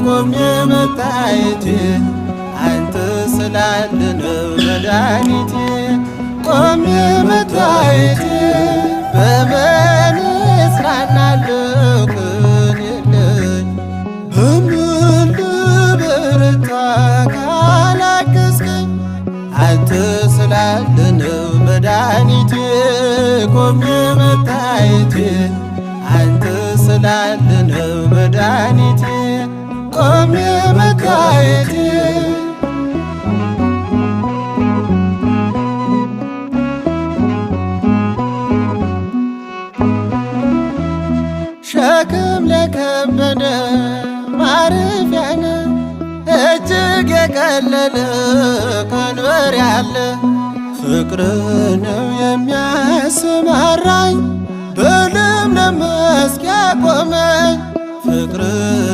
ቆሜ መታየቴ አንተ ስላለ ነው መድኃኒቴ ቆሜ መታየቴ በምን እጽናናለሁ ቅን የለኝ በምን ልበረታ ካላገዝከኝ አንተ ስላለ ነው መድኃኒቴ ቆሜ መታየቴ አንተ ስላለ ነው መድኃኒቴ ቆሜ መታየቴ። ሸክም ለከበደ ማረፊያነ እጅግ የቀለለ ቀንበር ያለ ፍቅር ነው የሚያሰማራኝ በለምለም መስክ ያቆመኝ ፍቅር።